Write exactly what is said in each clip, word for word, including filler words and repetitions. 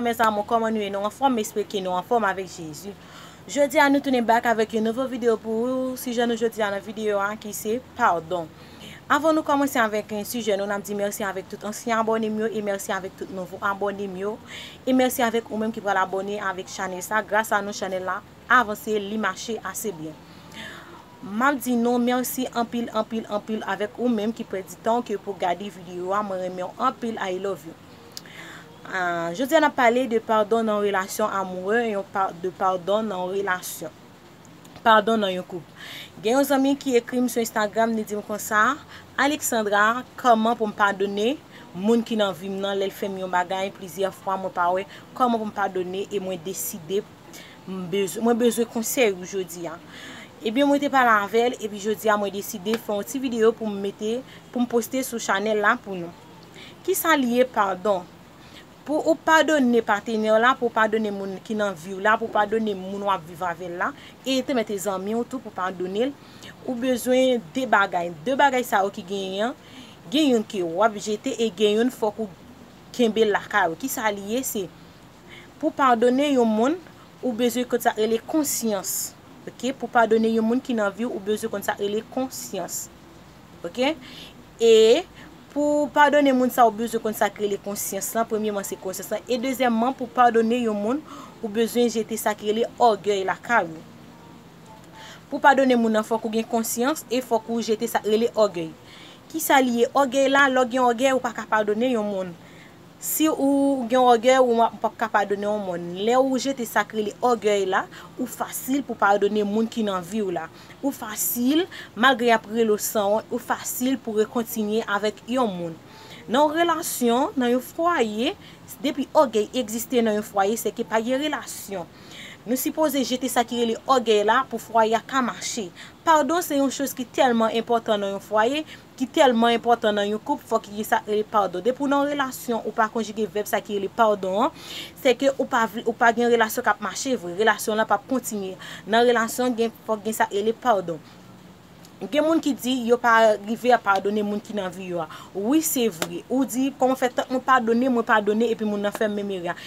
Mes amours, kòman nou ye? Nou anfòm? M espere ke nou anfòm avèk Jezi. Jodi a, nou tounen back avèk yon nouvo videyo pou ou. Sijè nou jodi a nan videyo a ki se padon. Avan nou kòmanse avèk, eh, sijè nou, n ap di mèsi avèk tout ansyen abòne m yo e mèsi avèk tout nouvo abòne m yo. E mèsi avèk ou menm ki pral abòne avèk chanèl sa. Gras a nou, chanèl la avanse, li mache ase byen. M ap di nou mèsi anpil, anpil, anpil avèk ou menm ki pran di tan ke pou gade videyo a. Mwen renmen w anpil, I love you. Ah, jodi a n ap pale de padon nan relasyon amoure, yon pa, de padon nan relasyon. Padon nan yon koup. Gen yon zanmi ki ekri m sou Instagram, li di m konsa, Alexandra, kòman pou m padone moun ki nan vi m nan lè l fè m yon bagay plizyè fwa mwen pa wè, kòman pou m padone e mwen deside m bezwen, mwen bezwen konsèy ou jodi a. Ebyen, mwen te pale avè l, epi jodi a, mwen deside fè yon ti videyo pou m mete, pou m poste sou chanèl la pou nou. Kisa li ye padon? Pou ou padone patenè w la, pou ou padone moun ki nan vi w la, pou ou padone moun w ap viv avè l la, e te mete zanmi w tou pou padone l, ou bezwen de bagay. De bagay sa yo ki genyen an, gen youn ke w ap jete e gen youn fòk ou kenbe l lakay ou. Kisa li ye? Se pou padone yon moun, ou bezwen konn sa k rele konsyans. Oke? Pou padone yon moun ki nan vi w, ou bezwen konn sa k rele konsyans. Oke? E pou padone moun sa, ou bezwen konn sa k rele konsyans lan. Premyeman, se konsyans lan. E dezyèmman, pou padone yon moun, ou bezwen jete sa k rele ògèy lakay ou. Pou padone moun nan, fòk ou gen konsyans e fòk ou jete sa k rele ògèy. Kisa li ye? Ògèy la, lè w gen ògèy, ou pa ka padone yon moun. Si ou gen ògèy, ou p ap ka padone yon moun. Lè ou jete sa k rele ògèy la, ou fasil pou padone moun ki nan vi w la. Ou fasil, malgre y ap rele w sanwont, ou fasil pou rekontinye avèk yon moun. Nan yon relasyon, nan yon fwaye, depi ògèy egziste nan yon fwaye, se ke pa gen relasyon. Nou sipoze jete sa ki rele ògèy la pou fwaye a ka mache. Padon se yon choz ki tèlman enpòtan nan yon fwaye, ki tèlman enpòtan nan yon koup, fòk gen sa k rele padon. Depi w nan relasyon, ou pa konjige vèb sa ki rele padon an, se ke ou pa vle, ou pa gen relasyon k ap mache vre. Relasyon lan p ap kontinye. Nan relasyon, gen, fòk gen sa k rele padon. Gen moun ki di yo pa rive a padone moun ki nan vi yo a. Wi, se vre. Ou di, kòman fè tank mwen padone, mwen padone, epi moun nan fè m menm erè a.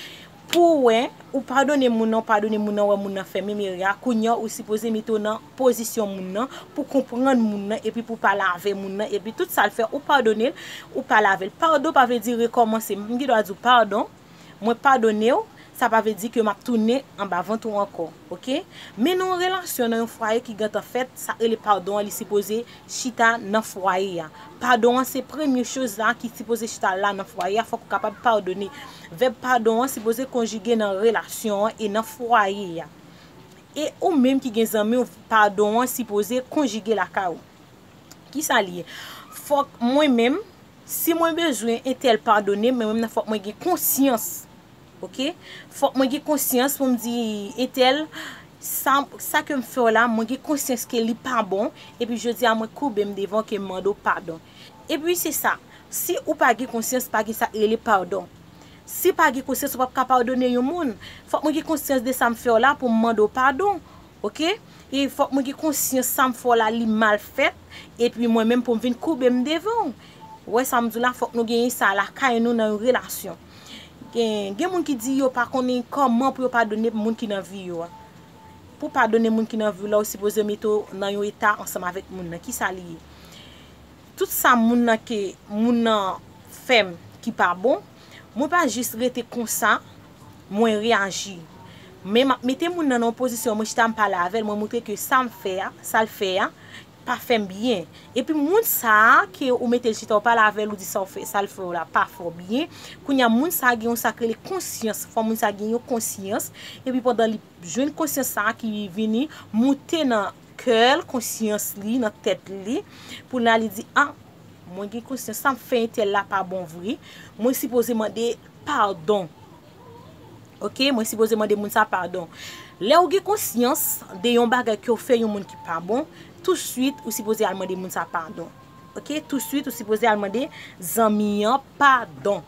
Pou w wè, ou padone moun nan, ou padone moun nan, wè moun nan fè menm erè a, kounye a, ou sipoze mete w nan pozisyon moun nan, pou konprann moun nan, epi pou pale avè moun nan, epi tout sa l fè, ou padone l, ou pale avè l. Padon pa vle di rekòmanse. M gen dwa di w padon, mwen padone w, sa pa vle di ke m ap tounen anba vant ou ankò, oke? Men nan yon relasyon, nan yon fwaye ki gentan fèt, sa k rele padon an, li sipoze chita nan fwaye a. Padon an se premye choz la ki sipoze chita la nan fwaye a, fòk ou kapab padone. Vèb padon an sipoze konjige nan relasyon an e nan fwaye a. E ou menm ki gen zanmi w, padon an sipoze konjige lakay ou. Kisa li ye? Fòk mwen menm, si mwen bezwen entèl padone m, mwen menm nan fòk mwen gen konsyans. Oke? Fòk mwen gen konsyans pou m di entèl, sa, sa ke m fè w la, mwen gen konsyans ke li pa bon, epi jodi a mwen koube m devan w ke m mande w padon. Epi se sa, si ou pa gen konsyans, pa gen sa k rele padon. Si pa gen konsyans, ou p ap ka padone yon moun. Fòk mwen gen konsyans de sa m fè w la pou m mande w padon. Oke? E fòk mwen gen konsyans sa m fè w la, li mal fèt. Epi mwen menm pou m vin koube m devan w. Ou wè sa m di w la, fòk nou genyen sa lakay nou nan yon relasyon. Gen, gen moun ki di yo pa konnen kòman pou yo padone moun ki nan vi yo a. Pou padone moun ki nan vi w la, ou sipoze mete w nan yon eta ansanm avèk moun nan. Kisa li ye? Tout sa moun nan ke, moun nan fè m ki pa bon, mwen pa jis rete konsa, mwen reyaji. Men m ap mete moun nan nan yon pozisyon, mwen chita m pale avè l, mwen montre ke sa m fè a, sa l fè a, pa fè m byen. Epi moun sa a ke ou mete l chita, ou pale avè l, ou di sa w fè, sa l fè w la pa fè w byen. Kounye a, moun sa a gen yon sa k rele konsyans. Fò moun sa a gen yon konsyans. Epi pandan li jwenn konsyans sa a ki vini moute nan kè l, konsyans li, nan tèt li, pou la li di, a, mwen gen konsyans, sa m fè entèl la pa bon vre. Mwen sipoze mande padon. Oke, mwen sipoze mande moun sa padon. Lè ou gen konsyans de yon bagay ke w fè yon moun ki pa bon, touswit ou sipoze al mande moun sa padon. Oke, touswit ou sipoze al mande zanmi an padon.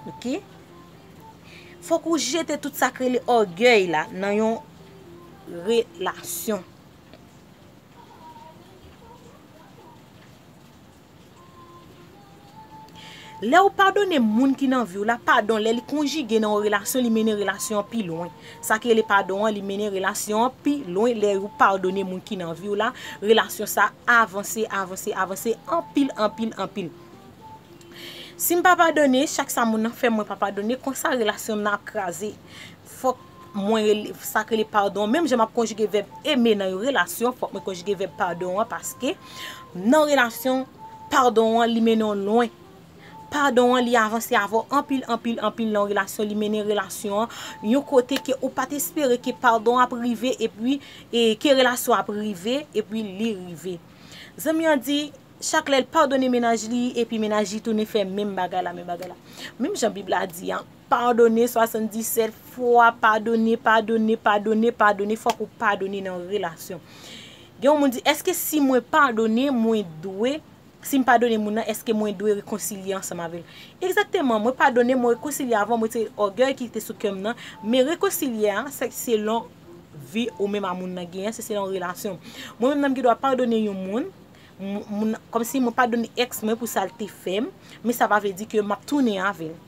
Oke? Fòk ou jete tout sa k rele ògèy la nan yon relasyon. Lè ou padone moun ki nan vi w la, padon, lè li konjige nan yon relasyon, li mennen relasyon an pi lwen. Sa ki rele padon an, li mennen relasyon an pi lwen. Lè ou padone moun ki nan vi w la, relasyon sa avanse, avanse, avanse, anpil, anpil, anpil. Si m pa padone, chak sa moun nan fè mwen pa padone, konsa relasyon m nan ap kraze. Fòk mwen rele, sa k rele padon. Menm jan m ap konjige vèb eme nan yon relasyon, fòk mwen konjige vèb padon an, paske nan relasyon, padon an, li mennen w lwen. Padon an, li avanse avè w anpil, anpil, anpil nan relasyon, li mennen relasyon an yon kote ke ou pa t espere ke padon ap rive, epi, e, ke relasyon ap rive, epi li rive. Zanmi an di, chak lè l padone mennaj li, epi mennaj li tounen fè menm bagay la, menm bagay la. Menm jan Bib la di an, padone swasanndisèt fwa, padone, padone, padone, padone, fòk ou padone nan relasyon. Gen yon moun di, èske si mwen padone, mwen dwe, si m padone moun nan, èske mwen dwe rekonsilye ansanm avè l? Egzakteman, mwen padone, mwen rekonsilye avè w, mwen retire ògèy ki te sou kè m nan, men rekonsilye a, se selon vi ou menm a moun nan genyen, se selon relasyon. Mwen menm nan m gen dwa padone yon moun, m-, moun, kòmsi mwen padone èks mwen pou sa l te fè m, men sa pa vle di ke m ap tounen avè l.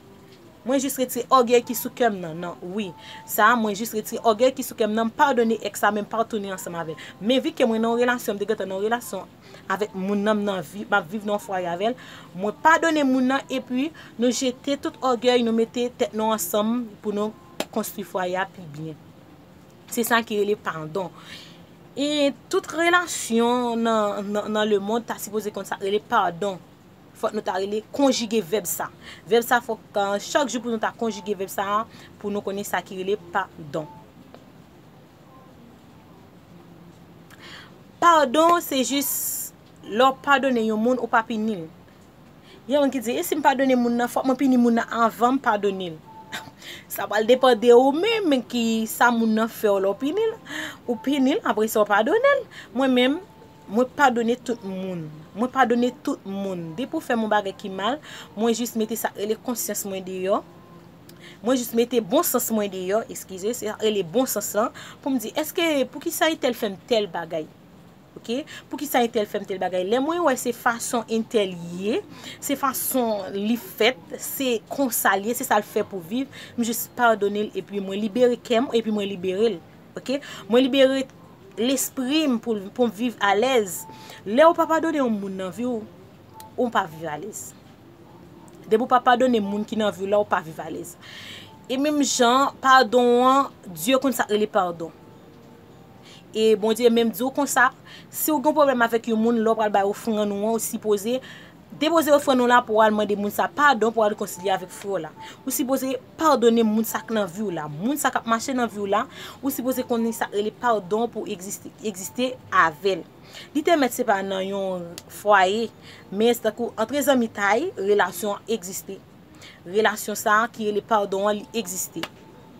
Mwen jis retire ògèy ki sou kè m nan, non, wi. Sa, mwen jis retire ògèy ki sou kè m nan, m padone èks sa, men m pa tounen ansanm avè l. Men vi ke mwen nan yon relasyon, m te gentan nan yon relasyon avèk moun nan, m nan vi-, m ap viv nan yon fwaye avè l, mwen padone moun nan, epi nou jete tout ògèy, nou mete tèt nou ansanm pou nou konstwi fwaye a pi byen. Se sa ki rele padon. E tout relasyon nan, nan, nan lemonn ta sipoze konn sa k rele padon. Fòk nou ta rele konjige vèb sa. Vèb sa fòk, uh, chak jou pou nou ta konjige vèb sa pou nou konnen sa ki rele padon. Padon, se jis lè w padone yon moun, ou pa pini l. Gen moun ki di, e si m padone moun nan, fòk mwen pini moun nan avan m padone l. Sa pral depann de ou menm ki sa moun nan fè w lè w pini l. Ou pini l, apre sa w padone l. Mwen menm, mwen padone tout moun. Mwen padone tout moun. Depi w fè m yon bagay ki mal, mwen jis mete sa k rele konsyans mwen deyò. Mwen jis mete bon sans mwen deyò, eskize, se sa k rele bon sans lan, pou m di, èske, poukisa entèl fè m tèl bagay? Oke? Poukisa entèl fè m tèl bagay? Lè mwen wè se fason entèl ye, se fason li fèt, se konsa l ye, se sa l fè pou viv, m jis padone l epi mwen libere kè m epi mwen libere l. Oke? Mwen libere lespri m pou, pou m viv alèz. Lè ou pa padone yon moun nan vi w, ou pa viv alèz. Depi w pa padone moun ki nan vi w la, ou pa viv alèz. E menm jan, padon an, Dye konn sa k rele padon. E Bondye menm di w konsa, si w gen pwoblèm avèk yon moun, lè w pral bay ofrann ou an, ou sipoze depoze ofrann ou la pou w al mande moun sa padon, pou w al rekonsilye avèk frè w la. Ou sipoze padone moun sa k nan vi w la. Moun sa k ap mache nan vi w la, ou sipoze konnen sa k rele padon pou egziste, egziste avè l. Li te mèt se pa nan yon fwaye, men se tankou antre zanmitay, relasyon an egziste. Relasyon sa a ki rele padon an, li egziste.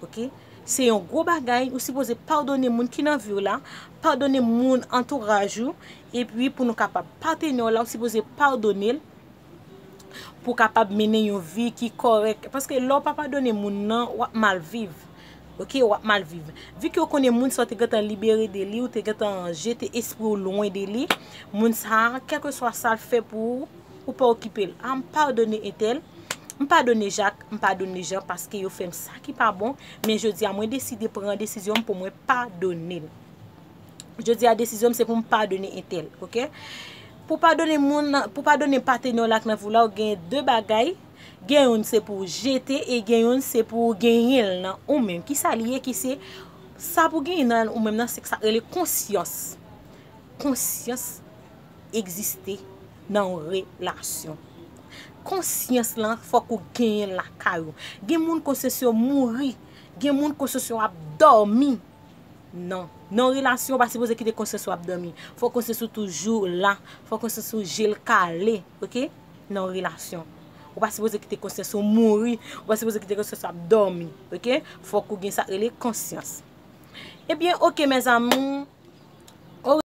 Oke? Se yon gwo bagay, ou sipoze padone moun ki nan vi w la, padone moun antouraj ou, epi pou nou kapab patnè w la, ou sipoze padone l pou w kapab mennen yon vi ki kòrèk. Paske lè w pa padone moun nan, w ap mal viv. Oke, w ap mal viv. Vi ke w konnen moun sa w te gentan libere de li, ou te gentan jete espri w lwen de li, moun sa a, kèlkeswa sa l fè pou ou, ou pa okipe l. A, m padone entèl, m padone Jak, m padone Jan paske yo fè m sa ki pa bon, men jodi a mwen deside pran desizyon m pou mwen padone l. Jodi a desizyon m se pou m padone entèl, oke? Pou padone moun, pou padone patnè w la k nan vi w la, ou gen de bagay. Gen youn se pou w jete e gen youn se pou w genyen l nan ou menm. Kisa li ye? Ki se sa pou w genyen nan ou menm nan, se sa k rele konsyans. Konsyans egziste nan yon relasyon. Konsyans lan, fòk ou genyen l lakay ou. Gen moun konsyans yo mouri. Gen moun konsyans yo ap dòmi. Non. Nan yon relasyon, ou pa sipoze kite konsyans ou ap dòmi. Fòk konsyans ou toujou la. Fòk konsyans ou je l kale, oke? Nan yon relasyon. Ou pa sipoze kite konsyans ou mouri. Ou pa sipoze kite konsyans ou ap dòmi, oke? Fòk ou gen sa k rele konsyans. Ebyen, oke, mes amours.